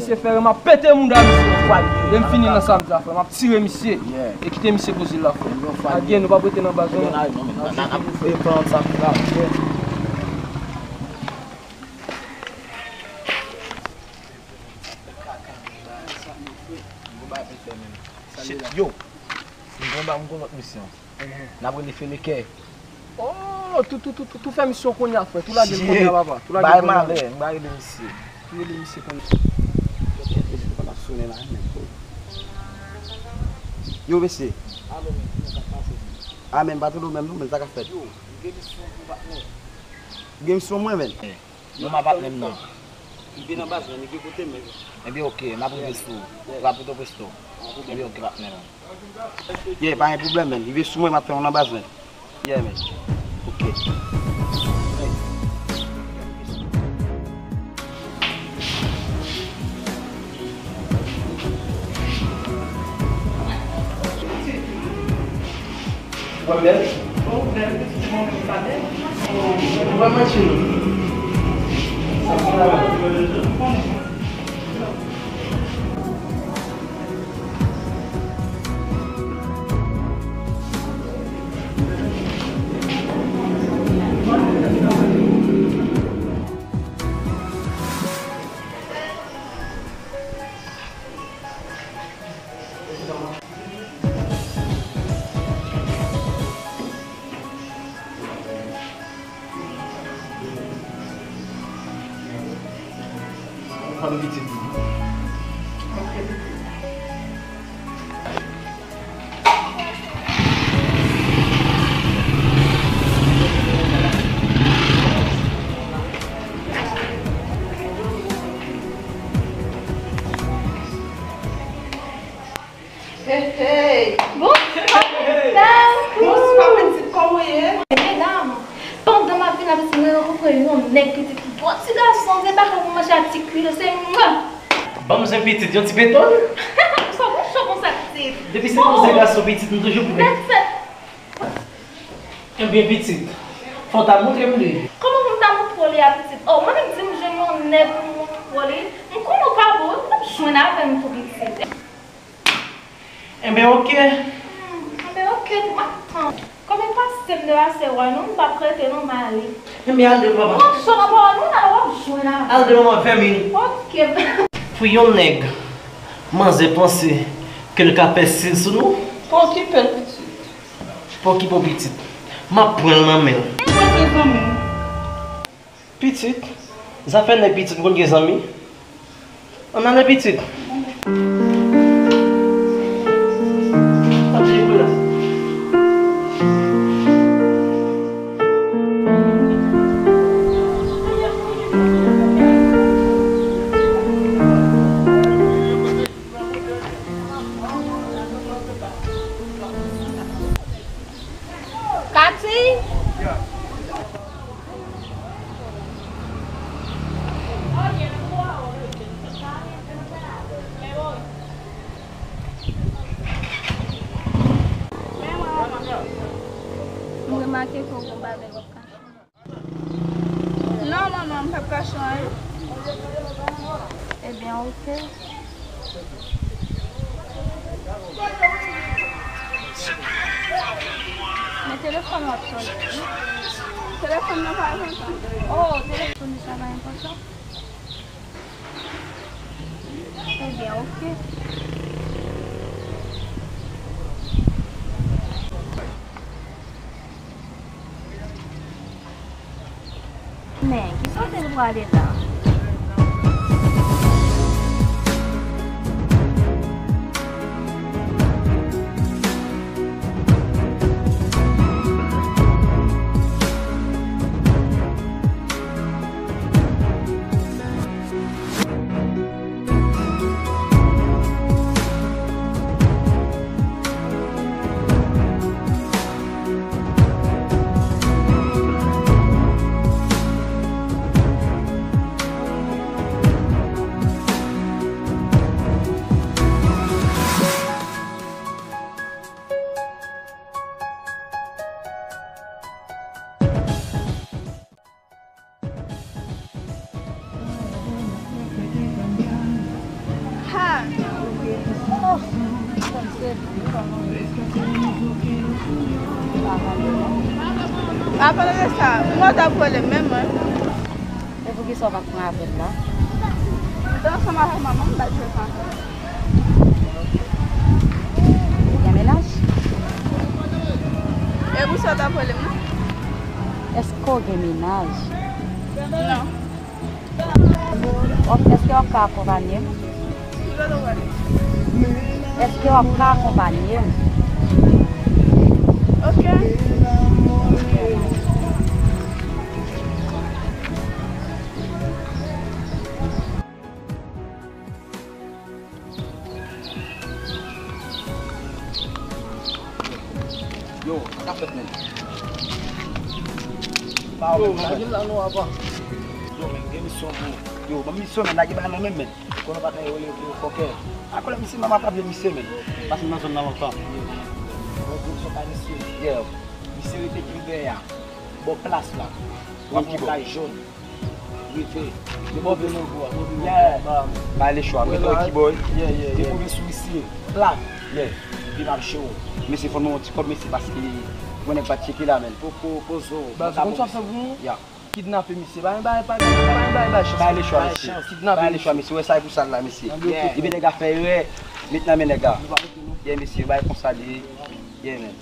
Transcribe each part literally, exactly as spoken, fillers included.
Misye fè m ap pete mouda misye. Lè m fini nan sa m di a, frè, m ap tire misye. E kite misye poze l la, frè. Agen, nou p ap rete nan baz, non. Yo, m gon ba, m gon lòt misyon. N ap rele Felekè. Oh, tou, tou, tou, tou, tou fè misyon kounye a, frè. Tou lage l kounye a, papa. Tou lage l kounye a. Bay malè, m ba rele misye. Tou rele misye kounye a. Yo, mesye. A, men, pa tande w menm, non, men sa k ap fèt. Yo, m gen misyon pou patnè. Ou gen misyon mwen, men. Non, m a patnè m nan. Li vin nan baz la, li gen kote m. Ebyen, oke, m ap rive sou ou. Rapid o presto. Ebyen, oke, patnè m. Yeah, pa gen pwoblèm, men. Rive sou mwen, m ap fè w nan baz, men. Yeah, men. Oke. Ou wè m bèl? Oh, ou bèl, pitit, mwen menm pa bèl. Ou wè m manti, non? Sa fè la. Fanm pitit. Hey, hey. Bonswa, medam. Bonswa, pitit, kòman w ye? Medam, pandan m ap vin la, pitit, mwen rankontre yon nèg, pitit, bon ti gason, se pa pou manje ak ti kui, se mwen. Ban m zen pitit, yon ti beton. Sa bon cho konsa, pitit. Depi se yon zen gason, pitit, m toujou prè. Nèg fèt. Ebyen, pitit, fò w ta montre m li. Kòman pou m ta montre w li a, pitit? Oh, mwen menm di m jwenn yon nèg pou m montre w li. M konnen w pa bon, w ap jwenn avè m tou, pitit. Enben, oke. Hmm, enben, oke, tou, m ap tann. Kòm e pase m de pase wè nou, m p ap rete non, m ale. Enben, al devan, papa. Bon, sou nan pawòl nou, la, w ap jwenn avè m. Al devan, manman, fèmen. Oke. Pou yon nèg, manzè panse ke l ka fè sil sou nou? Pa okipe l, pitit. Pa okipe w, pitit. M ap pran l nan men l. Mwen se zanmi m. Pitit, zafè nèg pitit m konn gen zanmi. Ann ale pitit. Kati? M remake ke w gon bagay w ap kache. Non, manman, m p ap kache anyen. Ebyen, oke. Men telefòn w ap sone wi. Telefòn nan pa enpòtan. Oh, telefòn li sa pa enpòtan? Ebyen, oke. Men, ki kote l prale la? Apalan de sa, mwen ta pwoblèm menm mwen. E poukisa w pa t pran apèl la? M te ansanm avèk manman m, m pa t jwenn ansanm. Ou gen mennaj? E poukisa w ta pwoblèm nan? Èske w gen mennaj? Non. Èske w ka akonpanye m? Èske w ka akonpanye m? Ok. Yo, sa k ap fèt, menn? Yo, lage m la non, apa. Yo, menn, gen misyon pou ou. Yo, ban m misyon, menn, lage bagay nan men m, menn. Konnen w pa ka rele yo fòkè. A konnen misye, manman pa vle misye, menn. Pase m nan zòn nan lontan. Yo, bon, bon, misyon pa misye. Yeah. Misye rete pi dèyè a. Bò plas la. W ap wè yon kay jòn. Rive. Depi w vin nan gwo a, depi w vin nan gwo a. Pa lechwa, mete yon kiboy. Depi w vin sou misye, plat. Epi m ap cho w. Mesye, fò nou yon ti kòb, mesye, paske mwen nèg pa tcheke la, menn. Poko, pozo. Baz, ou konn sa fè pou nou? Ya. Kidnape misye. Pa gen bagay, pa gen bagay, pa gen bagay, chans. Pa lechwa, mesye. Kidnape misye. Pa lechwa, mesye. Wè sa e pou sa l la, mesye. Epi nèg la fè erè, met nan men nèg la. Yeah, mesye, bagay konsa li ye. Yeah, menn.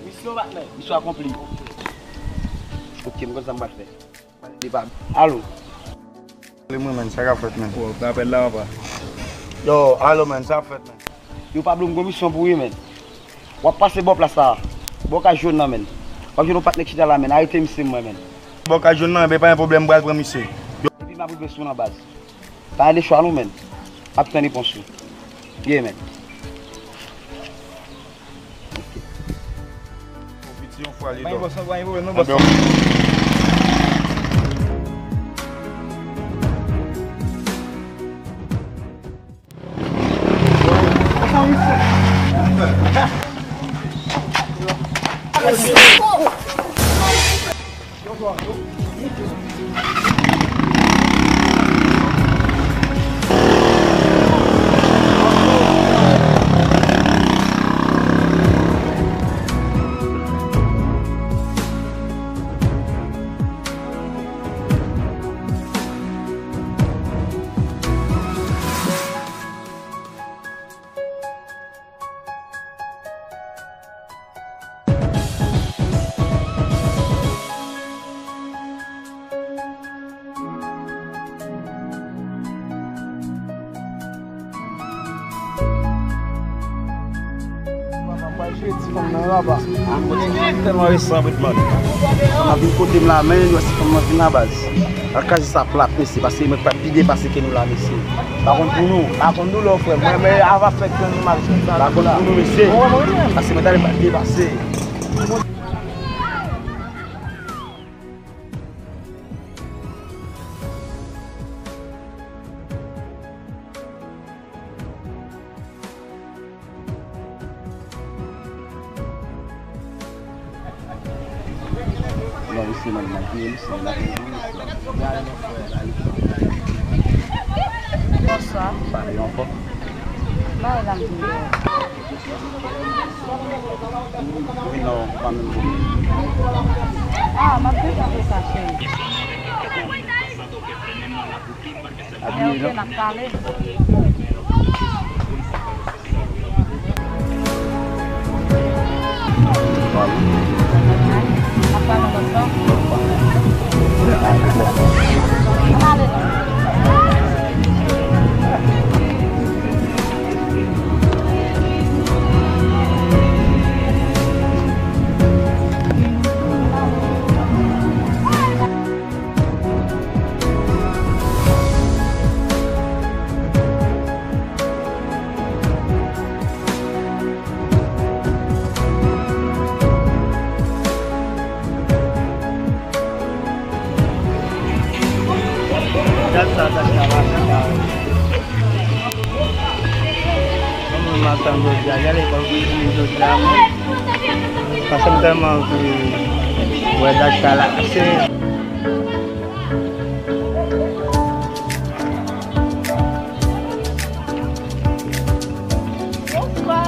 Misyon akonpli. Ok, m konn sa m pral fè. Alo. Rele mwen, menn, sa k ap fèt, menn? Yo, rapèl la, apa. Yo, alo, menn, sa k ap fèt, menn? Yo, Pablo, m gon misyon pou ou wi, menn. W ap pase bò plas la. Bò kay jòn nan, menn. W ap jwenn yon pakèt nèg chita la, menn. Arete misye mwen, menn. Bò kay jòn nan, enben pa gen pwoblèm, m pral pran misye. Epi m ap rive sou w nan baz. Pa gen lechwa non, menn. M ap tann repons ou. Yeah, menn. Piti yon fwa li do. Pa gen pwoblèm, non, bòs. Papa, m pral jere ti fanm nan raba. Tèlman resan, Britman. Fanm nan vin kote m la, men, yo, si fanm nan vin la, baz. Al kraze sa plat, mesye, paske mwen pa pi depase ke nou la, mesye. Pa konn pou nou, pa konn doulè w, frè. Mwen, men, ava fèt nan mal. Pa konn pou nou, mesye. Paske mwen tande pa pi depase. Non, isi, man, man, ki isi, la, isi. Bonswa. Pale ankò. Ba la m di. Wi, non, pa menm pou mwen. Ah, m ap deja fè sa, cheri. Abiye, non? N ap pale. N ap pale lòt tan. N ap pale lòt tan. Gad sa, sa, sa, sa, sa. Mwen, m ap tann jodi a, gade, ban m vini jodi a, mwen. Paske m tèlman anvi wè dat sa la. Se Bonswa.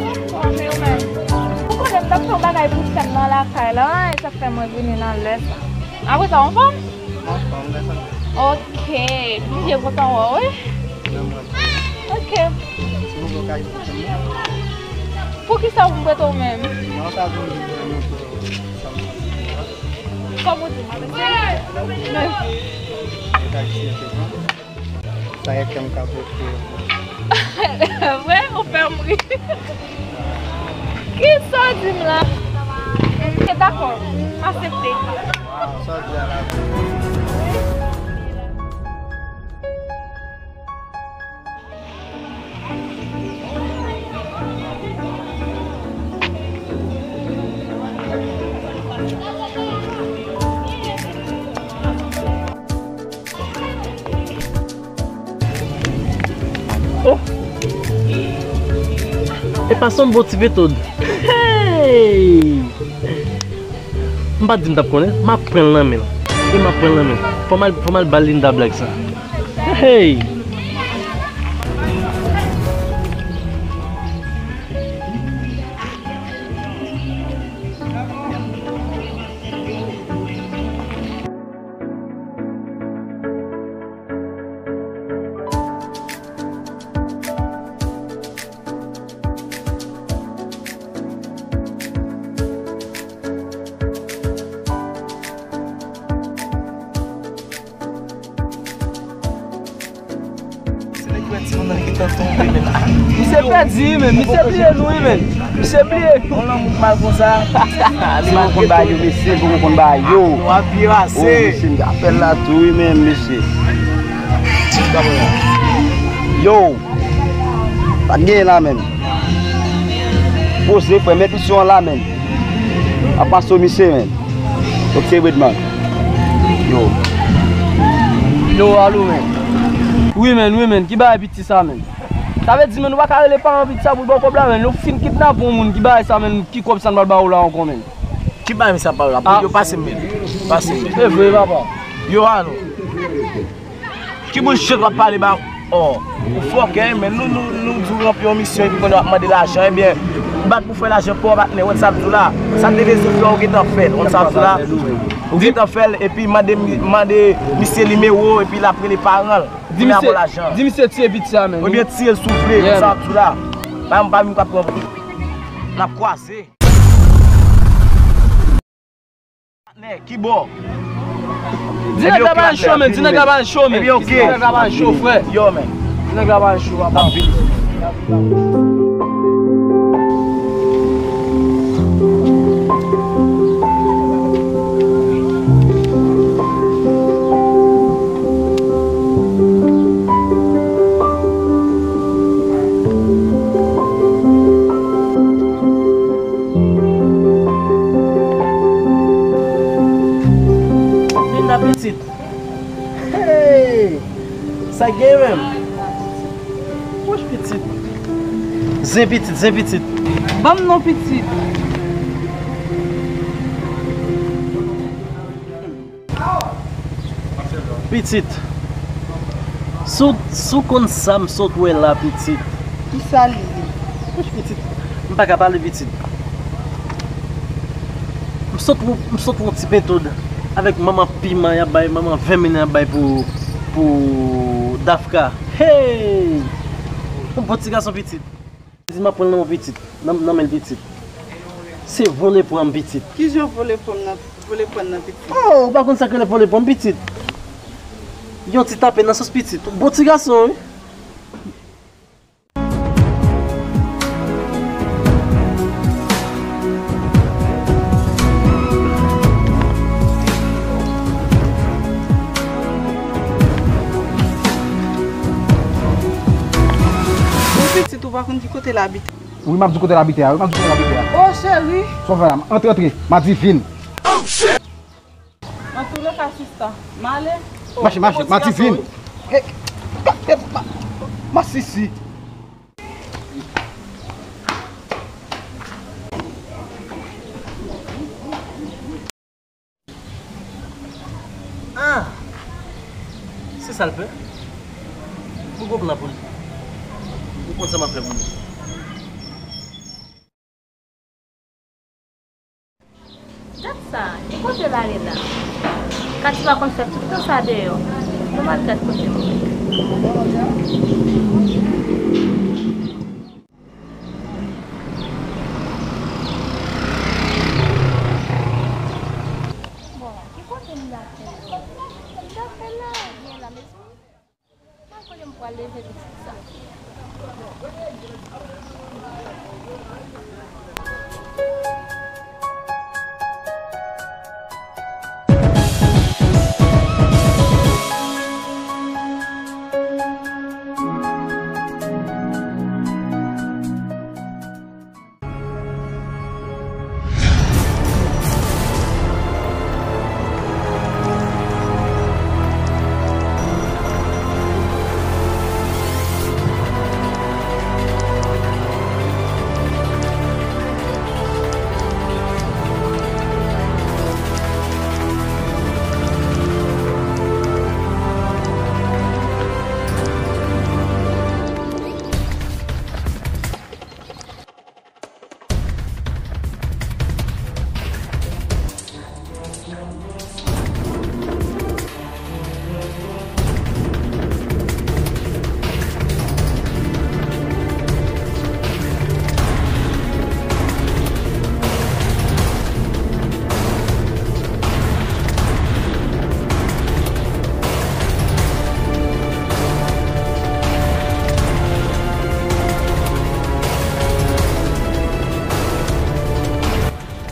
Bonswa, men ou menm? Kay la, e sa k fè mwen vini nan lè sa. Apre sa, w anfòm? Anfòm, lè sa. Ok. M byen kontan wè w, wi. Nan mwen. Ok. Si w vle w ka vin prete m. Poukisa w vin prete w menm? Non, sa vin prete m. Kòm ou di, mwen. Ou ka di, ok. Sa e kè m ka pote. Vre, ou fè m ri. Kisa w di m la? Ok, dakò, m aksepte. Sa w di a la. Oh! Epa se yon bon ti metòd. Hey! M pa t di m t ap konnen, m ap pran l nan men l. E m ap pran l nan men l. Fò m al, fò m al ba Linda blag sa. Hey! Se nèg ki wè timoun nan gentan tonbe, men. Misye pèdi, wi, men. Misye bliye nou, wi, men. Misye bliye nou. Yon lanmou k mal konsa. Li poko konn ba yo, mesye, li poko konn ba yo. W ap pye pase. Oh, mesye, m te apèl la tou, wi, men, mesye. Yo, pa t genyen la, men. Poze, frè, met misyon an la, men. Apa so misye, men. Ok, Redman. Yo. Yo, alo, men. Wi, men, wi, men. Ki bagay piti sa, men? Sa vle di, men, nou pa ka rele paran piti sa pou l ba w kòb la, men. Nou fin kidnape yon moun, ki bagay sa, men, ki kòb sa n pral ba w la ankò, men? Ki bagay misye ap pale la? Ah. Yo, pase m, men. Pase m, men. Se vre, papa. Yo, alo. Ki bullshit w ap pale ba? Oh, ou fòkè, men nou, nou, nou di w ranpli yon misyon epi kounye a w ap mande lajan, ebyen, bat pou fè lajan pa w, patnè, wè sa m di w la. Sa te bezwen fè, ou gentan fè l, wè sa m di w la. Ou gentan fè l, epi mande, mande misye nimewo, epi l ap rele paran l. Di misye, di misye tiye piti a, men. Ebyen, tiye l si w vle, wè sa m di w la. Pa m, pa m, m p ap pran. N ap kwaze. Patnè, ki bò? Di nèg la ba n cho, men. Di nèg la ba n cho, men. Ebyen, ok. Di nèg la ba n cho, frè. Yo, men. Di nèg la ba n cho, papa. Linda pitit. Hey! Sa gen menm? Wouch pitit. Zen pitit, zen pitit. Ban m non pitit. Pitit, si w, si w konn sa m sot wè la, pitit. Kisa l ye? Wouch, pitit, m pa ka pale, pitit. M sot wè, m sot wè yon ti pentòd avèk manman piman y ap bay, manman ven mil y ap bay pou, pou Dafka. Hey! Yon bon ti gason, pitit. Di m ap pran l nan men pitit, nan, nan men l pitit. Se vòlè pran m pitit. Kijan vòlè pran m nan, vòlè pran nan pitit? Oh, ou pa konn sa k rele vòlè pran m pitit? Yon ti tape nan sòs pitit. Bon ti gason, wi. Bon pitit, ou pa konn ki kote l abite? Wi, m ap di w kote l abite a, wi, m ap di w kote l abite a. O, cheri. Sa w fè la? Antre, antre, Madivin. Antouleka, sista, m ale. Mache, mache, Madivin. Eh, eh, ma, masisi. Ah! Se sa l fè? M gon plan pou li. Ou konn sa m ap fè pou li. Gad sa, e kote l ale la? Kati pa konn fè tout tan sa deyò. Nou al gad kote l ye. Bon, ki kote m ta fè l? M ta fè l la, byen la, mezanmi. Mwen konnen m pral leve pitit sa.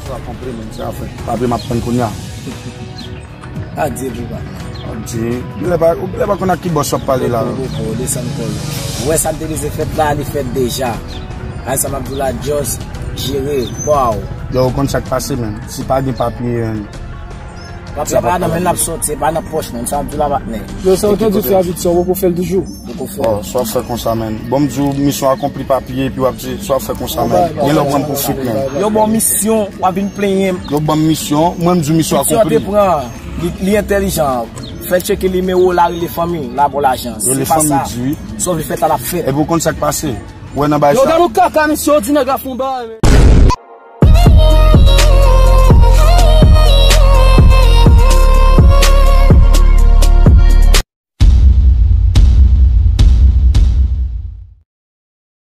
Sa konpli, men, sa fè. Papye m ap tann kounye a. Adye, Bouba. Adye. Ou genlè pa, ou genlè pa konn ak ki bòs w ap pale la. Ou desann kò w. Ou wè sa k te bezwen fèt la, li fèt deja. Ay, sa m ap di w la, just jere kò w. Yo, ou konn sa k pase, men. Si pa gen papye, men. Papye pa nan men l ap soti, e pa nan pòch, men. Sa m ap di w la, patnè. Yo, sa w te di fè a vit, sa w poko fè l toujou. Poko fè. Bon, sa w fè konsa, men. Bon, m di w, misyon akonpli, papye, epi w ap di, sa w fè konsa, men. Genlè w pran m pou fik, men. Yo ban w misyon, w ap vin plenyen m. Yo ban m misyon, mwen m di w misyon akonpli. Misyon an te pran, li, li entèlijan. Fè tcheke nimewo w la, rele fanmi w la pou lajan. Si pa sa, sa w vle fèt la, l ap fèt. Epi w konn sa k pase. Ou wè nan bagay sa. Yo, gade yon kaka, misye, w di nèg la fè yon bagay, men.